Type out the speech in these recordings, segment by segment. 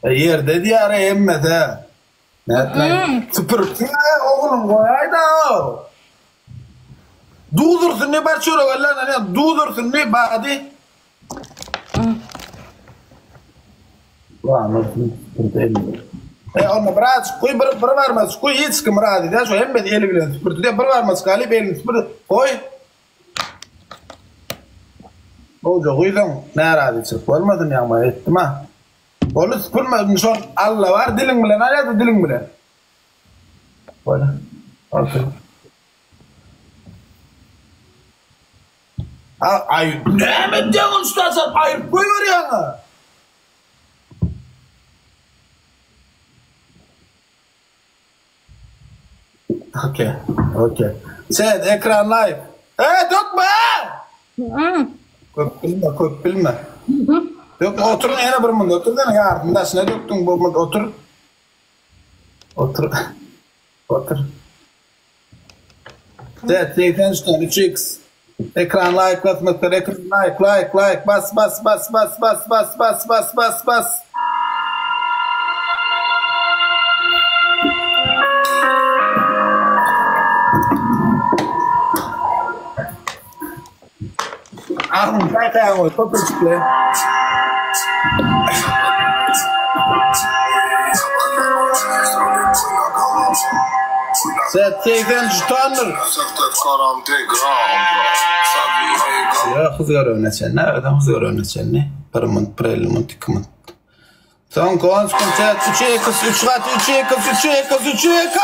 Ýerde diýýär hemmesi. Nätläý? Süpüripsiň-ä ogluň goýaýda. Duz ursun diý bar çörek ellerine duz ursun diý bady. E onda biraz goý bir bir barmaç goý hiç kim razy däl şo hemmesi eli bilen süpürdi de bir barmaç galyp elini süpürdi goý. Gowja guýsaň närazyçylyk bolmasyn ýagma etdim ha. Boldy süpürme indi şol Alla bar diliň bilen al ýa-da diliň bilen. Boldy. Okey. Aý näme edýäň ony şuda salyp aýryp goýberýäňä. Okey, okey. Sen ekran live. E dökme! Köp bilme, köp bilme. Dökme, otur ýene bir munda otur sen ýardyň daşyna dökdüň bu munda otur. Otur. Otur. Set 83'den 3x. Ekran like basmaklar, ekran like, like, like, bas, bas, bas, bas, bas, bas, bas, bas, bas, bas. Agzyňy çaýkaýaň goý, köpürjikli. Set 80 žetondyr. Ýok, huz görevine çenli, özem huz görevine çenli. 1 munt, 1.50 munt, 2 munt. Soňky 10 sekunt set 3 x 3 gat 3 x 3 x 3 x.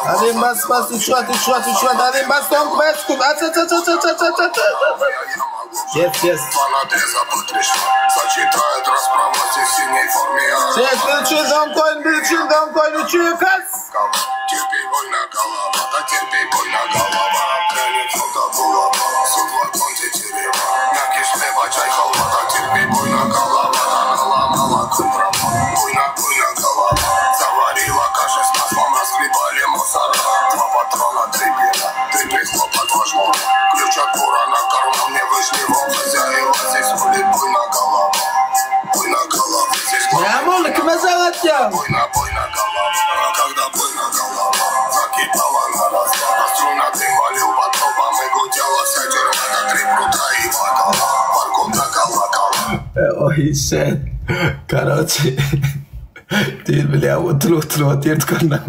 Azim bas bas 3 gat 3 gat 3 gat Azim bas soňky 5 sekunt aç aç aç aç aç aç aç aç. Yes yes. Set 3 soňky oýun biz üçin soňky oýun 3 x. Näme boldy kime jaň atýaň? Oý şet. Karoçi. Diýil bilýän oturyp oturyp otyrdyk ondan.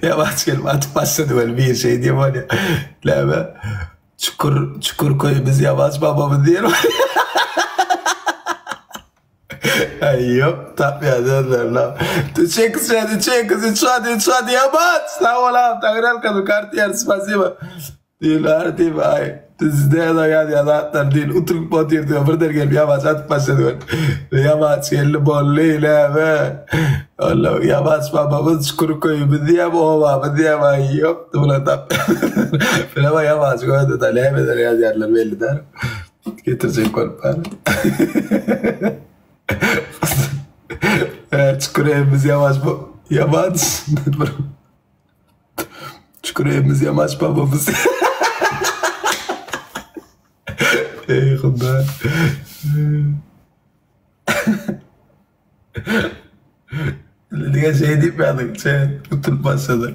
Ýawaş gelip atyp başlady weli bir şey diýip bolýar. Näme? Çukur çukur köýümiz ýawaş babamyz diýen bolýar. Aý ýok tapýan sözlerini. Çek sen çek üç hadi üç hadi ýabaç. Sag bol agam Taňryýalkasyn kartýer spasiba. Diýil ar diýip aý. Bizde ýazýan zatlar diýil uturyp otyr diýip birden gelip ýabaç atyp başlady. Ýabaç geldi boldy näme. Alla ýabaç babamyz çukur köýümiz diýýär obamyz diýýär aý ýok bular tapýan. Bileme ýabaç gördü-de nämeler ýazýarlar belli däl. Getirjek bolup bar. Çukur evimiz yavaş bu. Yavaş. Çukur evimiz yavaş babamız. Ey Huda. Diňe şey diýip ýazyň, çet, utulyp başlady.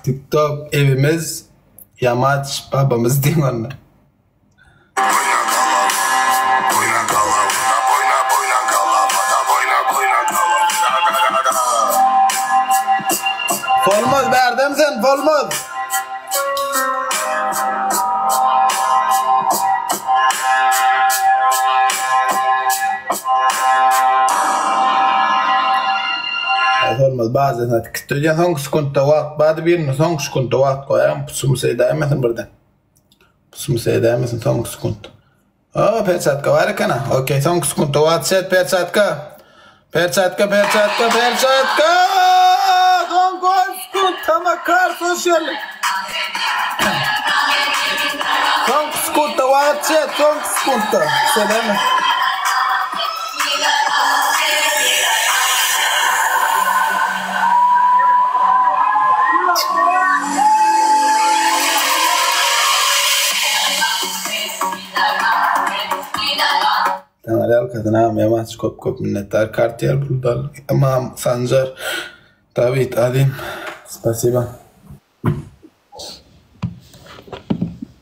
TikTok evimiz ýamaç babamyz diýiň onda. Bolmaz bärdem sen bolmaz. Bolmaz bazen hadi kitleýän soňky sekuntda wagt bardy birini soňky sekuntda wagt goýaň pusumy seýdäýmesin birden. Sumsa edäýmesin soňky sekunt. O, perçatka bar eken-a. Okey, soňky sekuntda wagt set perçatka. Perçatka, perçatka, perçatka! Soňky 10 sekunt, tamakar social. Soňky sekuntda wagt set, soňky sekuntda. Selam. Berekadyn agam Ýamaç köp köp minnetdar Kartier Buldal Ymam Sanjar Dawid Azim Spasiba.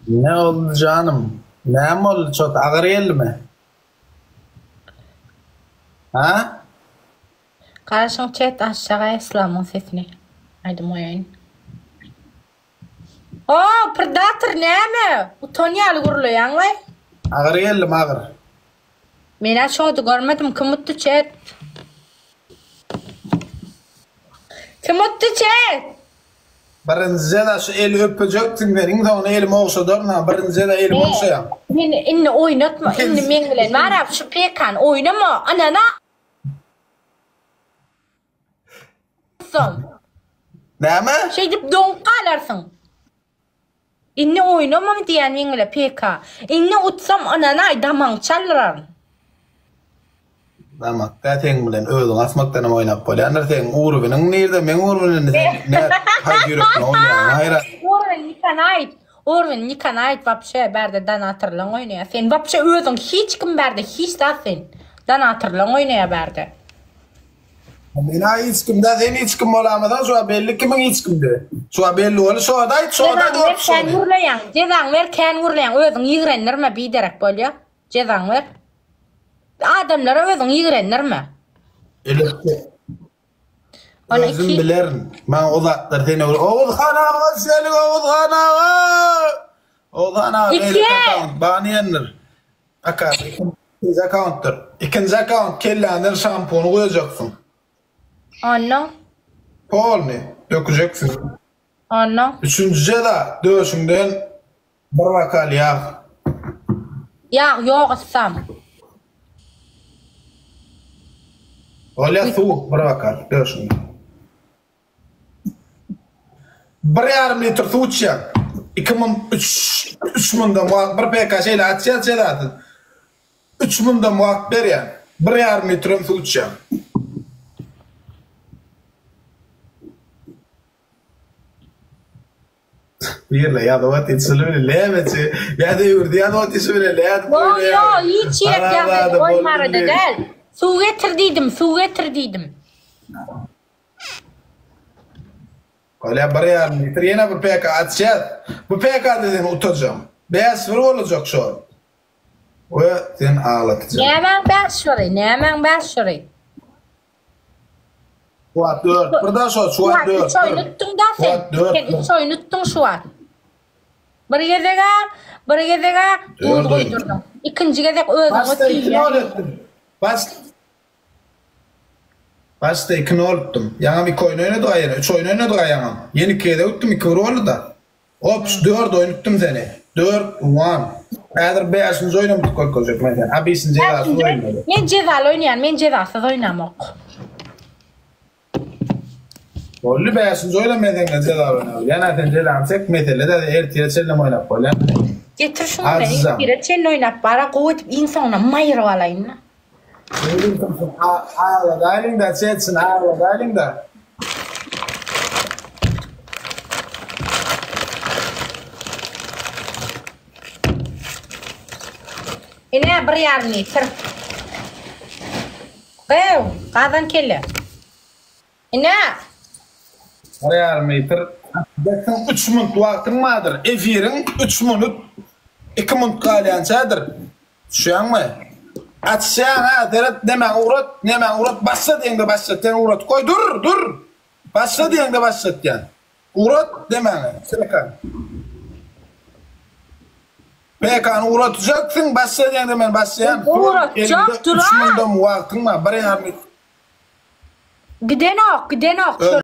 Ne oldy janym? Näme boldy çok agyr geldimi? Ha? Garaşyň chat açjaga Islamyň sesini aýdym goýaýyn. O, predator näme? Utan ýaly gürleýäň we. Agyr geldim agyr. Menä şody görmedim kim utdy chat? Kim utdy chat? Birinji jeza şu eli öpüjeksiň sen iň soňunda elimi ogşadaryn ha birinji jeza elimi ogşaýaň. Meni indi oýnatma indi meň bilen barap şu pekany oýnama anana Soň. Näme? Şeýdip doňup galarsyň. Indi oýnamam diýýän meň bilen PK. Indi utsam ynanaý damagyňy çaldyraryn. Damak dä seň bilen özüň asmakdanam oýnap bolýandyr seň urwiniň nirde meň urwinim sen nä haýsy ýürekden oýnaýaň haýran. Urwin nikanaýt. Urwin nikanaýt wapşe bärde donatorlaň oýnaýa. Sen wapşe özüň hiç kim bärde hiç zat sen. Donatorlaň oýnaýa bärde. Mena hiç kimde sen hiç kim bolamasaň şuwa belli kimiň hiç kimde. Şuwa belli bolu şoda aýt şoda Jezaň ber kän gürleýäň. Jezaň ber kän gürleýäň özüň ýigrendirme biderek bolýa. Jezaň ber. Adamlara özüň ýigrendirme. Elbetde. Özüm bilerin. Maňa o zatlar seni Oguz han aga hoş geldiň Oguz han aga. Oguz han aga beýleki akkaunt ban diýendir. Aka, ikinji akkauntdyr. Ikinji akkaunt kelläňden şampuny guýajaksyň. Onnoň? Polny döküjeksiň. Onnoň? Üçünji jeza döşüňden bir bokal ýag. Ýag ýok yssam. Bolýa suw bir bokal döşüňden. Bir ýarym litr suw içýäň. Iki mun, üç, üç mundan wagt bir PK şeýle açýas jezasyz. Üç mundan wagt berýän. Bir ýarym litrem suw içýäň. Birle ýazyp atyň şuny bile nämeçi ýa-da öwürdi ýazyp atyň şu bile nädip Ýok, ýok, hiç ýerek ýazmaly goýmara-da däl. Suw getir diýdim, suw getir diýdim. Bolýa bir ýarym litr ýene bir PK açýas. Bu PK-da seni utacam. 5-1 bolajak şol. We seni aglatyjak. Nämäň bäş biri? Nämäň bäş biri? Şu wagt 4 bir da şol şu wagt 4 Üç oýun utduň da sen. Sen üç oýun utduň şu wagt. Bir gezeg-ä, bir gezeg-ä duz guýdurdyň. Ikinji gezek özüňe Başda 2-0 etdim. Baş Başda 2-0 utdum. Ýaňam 2 oýun oýnadyk ýene. 3 oýun oýnadyk ýaňam. Ýene 2 gezek utdum, 2-1 boldy-da. Opş 4 oýun utdum seni. 4 1. Häzir 5-nji oýunam utup görkezjek men seni. A 5-nji jezasyz oýunlary. Men jezaly oýnaýan, men jezasyz oýnamok. Boldy 5-nji oýunam men senden jezaly oýnap. Ýa sen jezany çek, mesele däl, ertire çenlem oýnap bolýar. Getir şuny men ertire çenli oýnap bara gowy edip iň soňuna maýyryp alaýyn-da. Agladaýlyň-da, çetsin, agladaýlyň-da. Ine, bir ýarym litr. Gyw, gazan kelle. Ine! Bir ýarym litr. Besiň üç munt wagtyň bardyr. Efiriň üç munut, iki munt galýançadyr. Düşýäňmi? Açýaň ha, seret, nemäňi ugrat, nemäňi ugrat, başla diýeňde başlat, sen ugratyp goý, dur, dur! Başla diýeňde başlatýan. Ugrat nemäňi, PK-ny. PK-ny ugratyjaksyň, başla diýeňde men başlaýan. Ugratjak, dur-a! Üç mundam wagtyň bar, bir ýarym Gidenok, gidenok.